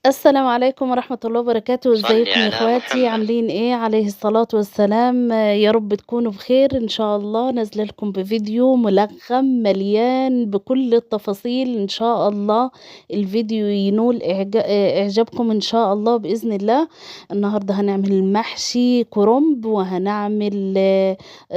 السلام عليكم ورحمة الله وبركاته. صل ازيكم يا على اخواتي؟ محمد. عاملين ايه؟ عليه الصلاة والسلام. يا رب تكونوا بخير ان شاء الله. نازله لكم بفيديو ملغم مليان بكل التفاصيل ان شاء الله. الفيديو ينول اعجابكم ان شاء الله باذن الله. النهارده هنعمل محشي كرنب، وهنعمل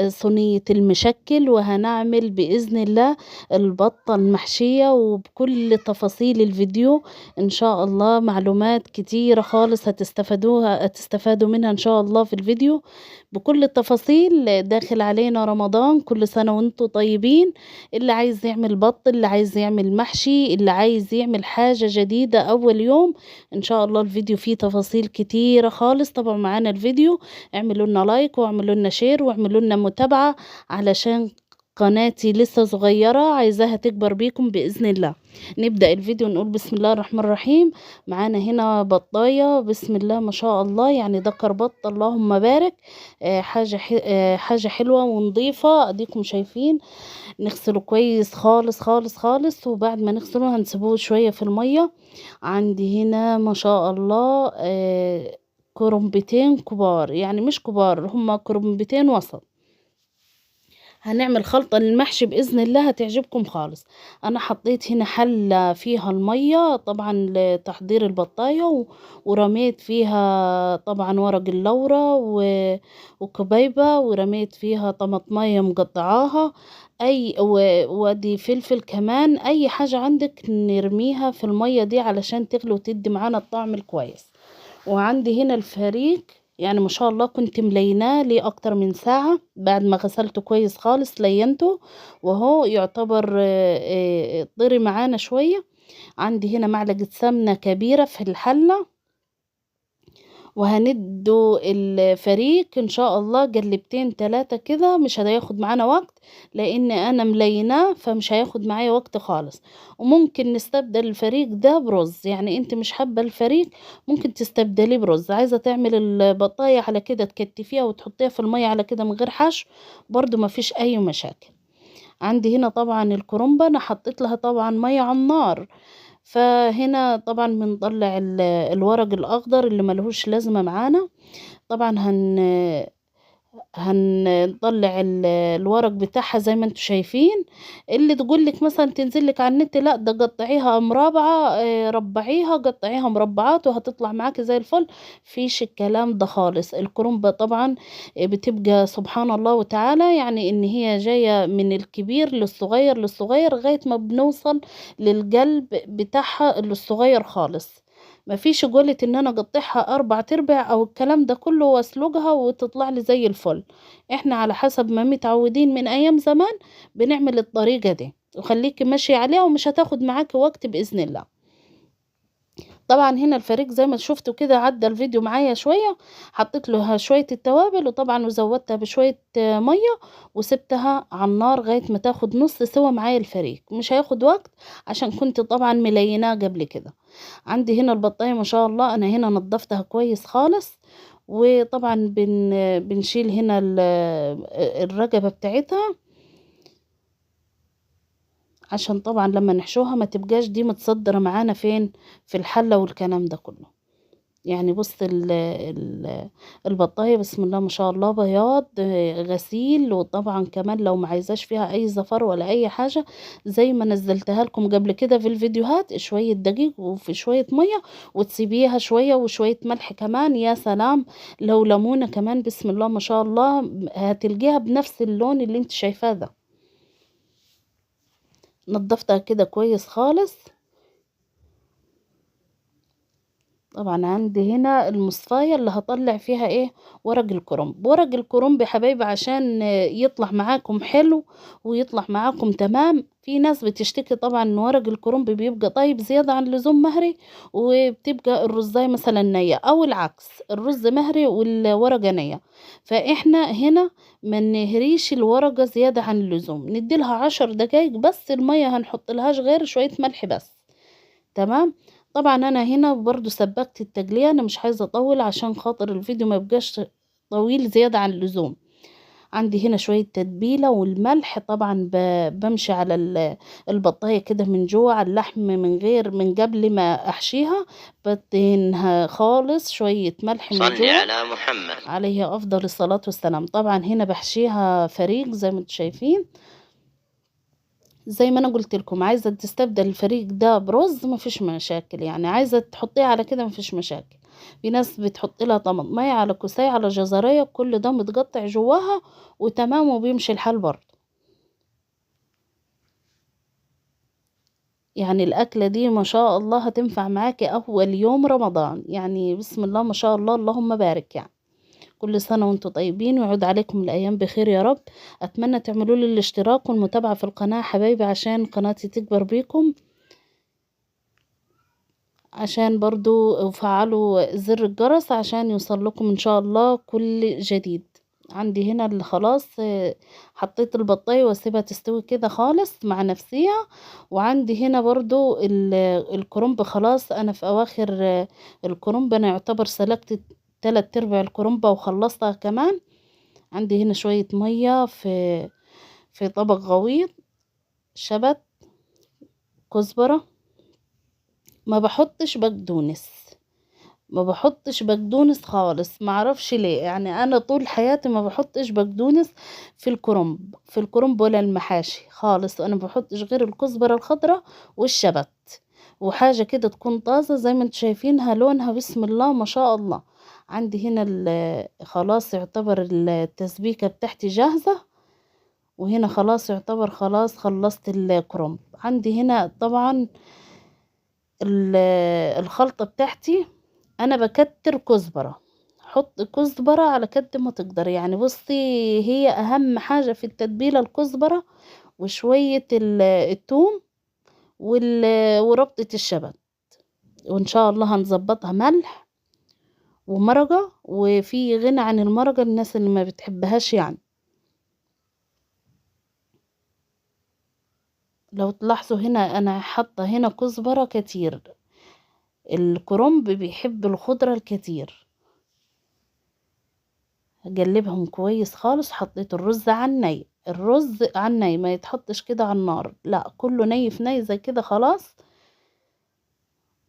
صينية المشكل، وهنعمل باذن الله البطة المحشية، وبكل تفاصيل الفيديو ان شاء الله. معلومات كتيرة خالص هتستفادوا منها ان شاء الله في الفيديو بكل التفاصيل. داخل علينا رمضان، كل سنة وانتم طيبين. اللي عايز يعمل بط، اللي عايز يعمل محشي، اللي عايز يعمل حاجة جديدة اول يوم، ان شاء الله الفيديو فيه تفاصيل كتيرة خالص. طبعا معانا الفيديو، اعملوا لنا like واعملوا لنا share واعملوا لنا متابعة، علشان قناتي لسه صغيرة عايزاها تكبر بيكم بإذن الله. نبدأ الفيديو نقول بسم الله الرحمن الرحيم. معانا هنا بطاية بسم الله ما شاء الله، يعني ده كربط اللهم بارك. حاجة حلوة ونظيفة، اديكم شايفين. نغسله كويس خالص خالص خالص، وبعد ما نغسله هنسيبوه شوية في المية. عندي هنا ما شاء الله كرنبتين كبار، يعني مش كبار، هما كرنبتين وسط. هنعمل خلطة للمحشي بإذن الله هتعجبكم خالص. أنا حطيت هنا حلة فيها المية طبعا لتحضير البطاية، ورميت فيها طبعا ورق اللورة وكبيبة، ورميت فيها طماطمية مقطعاها، وادي فلفل كمان. أي حاجة عندك نرميها في المية دي علشان تغلي وتدي معانا الطعم الكويس. وعندي هنا الفريك، يعني ما شاء الله كنت مليناه ليه اكتر من ساعة، بعد ما غسلته كويس خالص لينته، وهو يعتبر طري معانا شوية. عندي هنا معلقة سمنة كبيرة في الحلة، وهندو الفريك ان شاء الله قلبتين تلاتة كده، مش هياخد معانا وقت لان انا مليناه فمش هياخد معايا وقت خالص. وممكن نستبدل الفريك ده برز، يعني انت مش حابة الفريك ممكن تستبدليه برز. عايزة تعمل البطاية على كده تكتفيها وتحطيها في المية على كده من غير حشو، برضو ما فيش اي مشاكل. عندي هنا طبعا الكرنبة، انا حطيت لها طبعا مية على النار، فهنا طبعا بنطلع الورق الاخضر اللي ملهوش لازمه معانا. طبعا هنطلع الورق بتاعها زي ما انتم شايفين. اللي تقولك مثلا تنزلك على النت، لا ده قطعيها مربعه، ربعيها، قطعيها مربعات وهتطلع معاكي زي الفل. فيش الكلام ده خالص. الكرنبه طبعا بتبقى سبحان الله وتعالى، يعني ان هي جايه من الكبير للصغير للصغير لغايه ما بنوصل للقلب بتاعها اللي الصغير خالص. مفيش قولة ان انا اقطعها 4 ارباع او الكلام ده كله واسلقها وتطلع لي زي الفل. احنا على حسب ما متعودين من ايام زمان بنعمل الطريقة دي، وخليكي ماشية عليها ومش هتاخد معاكي وقت بإذن الله. طبعا هنا الفريق زي ما شفتوا كده عدى الفيديو معايا شوية، حطيت له شوية التوابل وطبعا وزودتها بشوية مية وسبتها على النار لغاية ما تاخد نص سوا معايا الفريق، مش هياخد وقت عشان كنت طبعا مليناه قبل كده. عندي هنا البطاية ما شاء الله انا هنا نظفتها كويس خالص، وطبعا بنشيل هنا الرقبة بتاعتها عشان طبعا لما نحشوها ما تبقاش دي متصدرة معانا فين في الحلة والكلام ده كله. يعني بص البطاية بسم الله ما شاء الله بياض غسيل، وطبعا كمان لو ما عايزاش فيها اي زفر ولا اي حاجة زي ما نزلتها لكم قبل كده في الفيديوهات، شوية دقيق وفي شوية مية وتسيبيها شوية وشوية ملح كمان، يا سلام لو ليمونة كمان بسم الله ما شاء الله هتلقيها بنفس اللون اللي انت شايفاه ده. نظفتها كده كويس خالص. طبعا عندي هنا المصفاية اللي هطلع فيها ايه ورق الكرنب. ورق الكرنب يا حبايبي عشان يطلع معاكم حلو ويطلع معاكم تمام. في ناس بتشتكي طبعا ان ورق الكرنب بيبقى طيب زيادة عن اللزوم مهري، وبتبقى الرزاية مثلا نية، او العكس الرز مهري والورقة نية. فاحنا هنا ما نهريش الورقة زيادة عن اللزوم، نديلها 10 دقايق بس، المية هنحط لهاش غير شوية ملح بس، تمام. طبعا انا هنا برضو سبكت التجلية، انا مش عايزة اطول عشان خاطر الفيديو ما يبقاش طويل زيادة عن اللزوم. عندي هنا شوية تتبيلة والملح، طبعا بمشي على البطاية كده من جوه على اللحم من غير من قبل ما احشيها، بدهنها خالص شوية ملح من جوه. صل على محمد عليه افضل الصلاة والسلام. طبعا هنا بحشيها فريق زي ما انتم شايفين، زي ما انا قلت لكم عايزه تستبدل الفريق ده برز مفيش مشاكل، يعني عايزه تحطيه على كده مفيش مشاكل. في ناس بتحط لها طماطميه على كوسايه على جزريه، كل ده متقطع جواها وتمام وبيمشي الحال برضه. يعني الاكلة دي ما شاء الله هتنفع معاكي اول يوم رمضان، يعني بسم الله ما شاء الله اللهم بارك. يعني كل سنة وانتم طيبين ويعود عليكم الأيام بخير يا رب. أتمنى تعملوا لي الاشتراك والمتابعة في القناة حبايبي عشان قناتي تكبر بيكم، عشان برضو فعلوا زر الجرس عشان يوصل لكم إن شاء الله كل جديد. عندي هنا اللي خلاص حطيت البطاية واسيبها تستوي كده خالص مع نفسيها. وعندي هنا برضو الكرنب، خلاص أنا في أواخر الكرنب، أنا يعتبر سلكت 3/4 الكرنبة وخلصتها كمان. عندي هنا شوية مية في طبق غويط، شبت، كزبرة. ما بحطش بقدونس، ما بحطش بقدونس خالص، ما اعرفش ليه، يعني انا طول حياتي ما بحطش بقدونس في الكرنب، في الكرنب ولا المحاشي خالص. انا ما بحطش غير الكزبرة الخضراء والشبت وحاجة كده تكون طازة زي ما انتم شايفينها لونها بسم الله ما شاء الله. عندي هنا خلاص يعتبر التسبيكة بتاعتي جاهزة، وهنا خلاص يعتبر خلاص خلصت الكرنب. عندي هنا طبعا الخلطة بتاعتي، انا بكتر كزبرة، حط كزبرة على قد ما تقدر، يعني بصي هي اهم حاجة في التتبيلة الكزبرة وشوية الثوم وربطة الشبت، وان شاء الله هنظبطها ملح ومرقة، وفي غنى عن المرقة الناس اللي ما بتحبهاش. يعني لو تلاحظوا هنا انا حاطة هنا كزبرة كتير، الكرنب بيحب الخضرة الكتير. هقلبهم كويس خالص. حطيت الرز على الني، الرز على الني ما يتحطش كده على النار، لا كله ني في ني زي كده خلاص.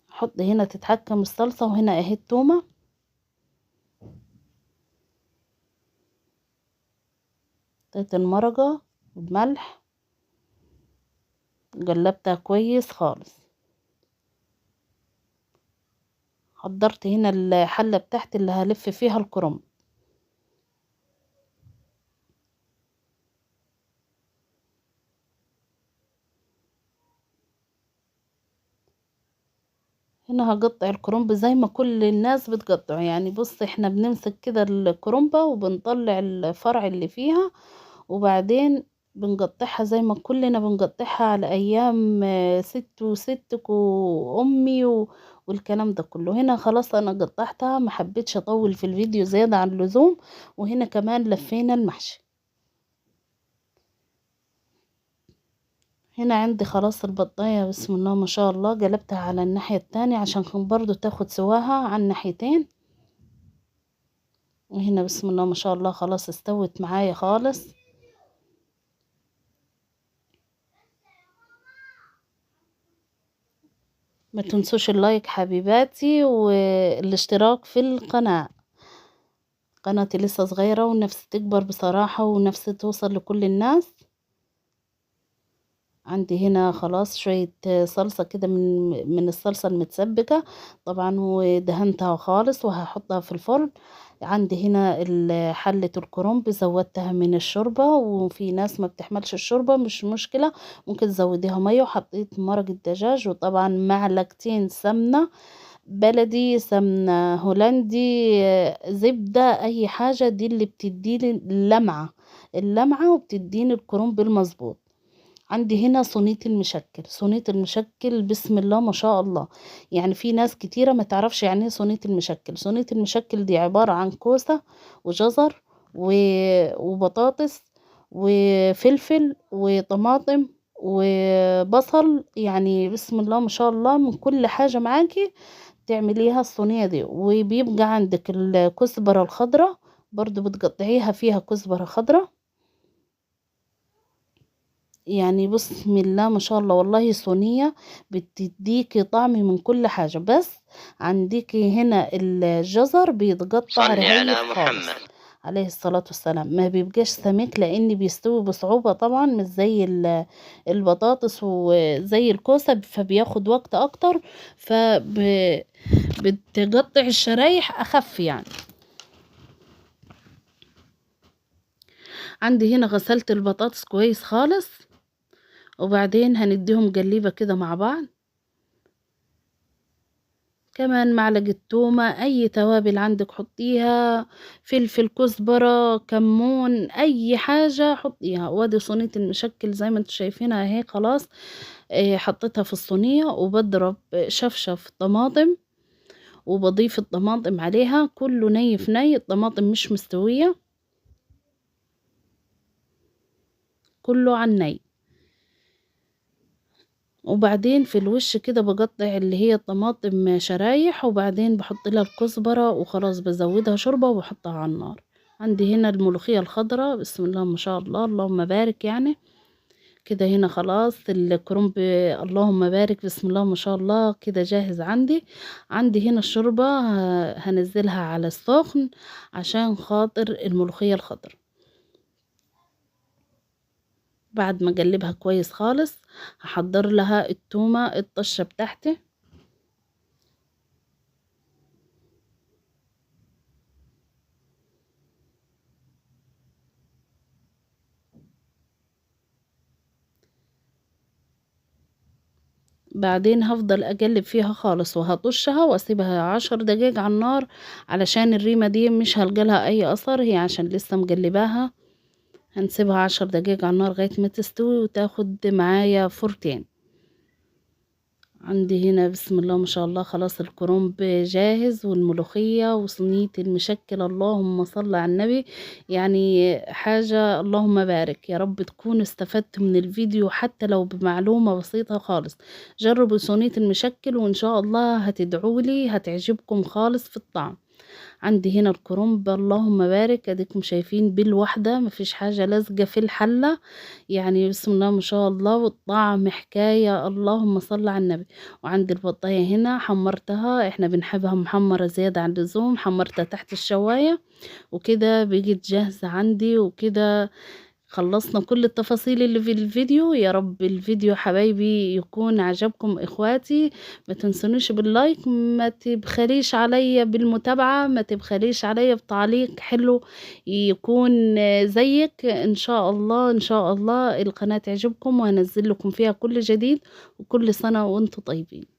حط هنا تتحكم الصلصة، وهنا اهي التومة. حطيت المرقة والملح، قلبتها كويس خالص. حضرت هنا الحلة بتاعتي اللي هلف فيها الكرنب. هنا هقطع الكرنب زي ما كل الناس بتقطعه، يعني بص احنا بنمسك كده الكرنبة وبنطلع الفرع اللي فيها وبعدين بنقطعها زي ما كلنا بنقطعها على ايام ست وستك وامي والكلام ده كله. هنا خلاص انا قطعتها، ما حبيتش اطول في الفيديو زيادة عن اللزوم. وهنا كمان لفينا المحشي. هنا عندي خلاص البطاية بسم الله ما شاء الله، قلبتها على الناحية التانية عشان برضو تاخد سواها على الناحيتين. وهنا بسم الله ما شاء الله خلاص استوت معايا خالص. ما تنسوش اللايك حبيباتي والاشتراك في القناة، قناتي لسه صغيرة ونفسي تكبر بصراحة ونفسي توصل لكل الناس. عندي هنا خلاص شوية صلصة كده من الصلصة المتسبكة طبعا، ودهنتها خالص وهحطها في الفرن. عندي هنا حلة الكرنب زودتها من الشوربة، وفي ناس ما بتحملش الشوربة مش مشكلة ممكن تزوديها مية. وحطيت مرق الدجاج، وطبعا معلقتين سمنة بلدي، سمنة هولندي، زبدة، أي حاجة، دي اللي بتديني اللمعة، اللمعة وبتديني الكرنب المظبوط. عندي هنا صينية المشكل، صينية المشكل بسم الله ما شاء الله، يعني في ناس كتيرة ما تعرفش يعني ايه صينية المشكل. صينية المشكل دي عبارة عن كوسة وجزر وبطاطس وفلفل وطماطم وبصل، يعني بسم الله ما شاء الله من كل حاجة معاكي تعمليها الصينية دي. وبيبقى عندك الكزبرة الخضراء برضو بتقطعيها فيها كزبرة خضراء. يعني بسم الله ما شاء الله، والله صينية بتديكي طعم من كل حاجة. بس عندك هنا الجزر بيتقطع صلي على رهيف خالص محمد. عليه الصلاة والسلام، ما بيبقاش سميك لان بيستوي بصعوبة طبعا، مش زي البطاطس وزي الكوسة، فبياخد وقت اكتر، فبتقطع الشرايح اخف يعني. عندي هنا غسلت البطاطس كويس خالص، وبعدين هنديهم قليبة كده مع بعض، كمان معلقة تومة، اي توابل عندك حطيها، فلفل، كزبرة، كمون، اي حاجة حطيها. وادي صينية المشكل زي ما انتم شايفينها اهي خلاص، حطيتها في الصينية، وبضرب شفشف طماطم وبضيف الطماطم عليها، كله ني في ني، الطماطم مش مستوية، كله على الني. وبعدين في الوش كده بقطع اللي هي الطماطم شرايح، وبعدين بحط لها الكزبرة، وخلاص بزودها شوربة وبحطها على النار. عندي هنا الملوخية الخضراء بسم الله ما شاء الله اللهم بارك يعني كده. هنا خلاص الكرنب اللهم بارك بسم الله ما شاء الله كده جاهز عندي. عندي هنا الشوربة هنزلها على السخن عشان خاطر الملوخية الخضراء. بعد ما اقلبها كويس خالص هحضر لها التومة الطشة بتاعتي. بعدين هفضل اقلب فيها خالص وهطشها واسيبها 10 دقايق على النار، علشان الريمة دي مش هلقالها اي اثر، هي عشان لسه مقلباها. هنسيبها 10 دقايق على النار لغاية ما تستوي وتاخد معايا فرتين. عندي هنا بسم الله ما شاء الله خلاص الكرنب جاهز، والملوخية وصينية المشكل اللهم صل على النبي، يعني حاجة اللهم بارك. يا رب تكونوا استفدتوا من الفيديو حتى لو بمعلومة بسيطة خالص. جربوا صينية المشكل وإن شاء الله هتدعولي، هتعجبكم خالص في الطعم. عندي هنا الكرنب اللهم بارك، اديكم شايفين بالوحدة مفيش حاجة لازقة في الحلة، يعني بسم الله ما شاء الله، والطعم حكاية اللهم صل على النبي. وعندي البطاية هنا حمرتها، احنا بنحبها محمرة زيادة عن اللزوم، حمرتها تحت الشواية وكده بقت جاهزة عندي. وكده خلصنا كل التفاصيل اللي في الفيديو. يا رب الفيديو حبايبي يكون عجبكم اخواتي، ما تنسونيش باللايك، ما تبخليش عليا بالمتابعة، ما تبخليش عليا بتعليق حلو يكون زيك. ان شاء الله ان شاء الله القناة تعجبكم وهنزل لكم فيها كل جديد، وكل سنة وانتم طيبين.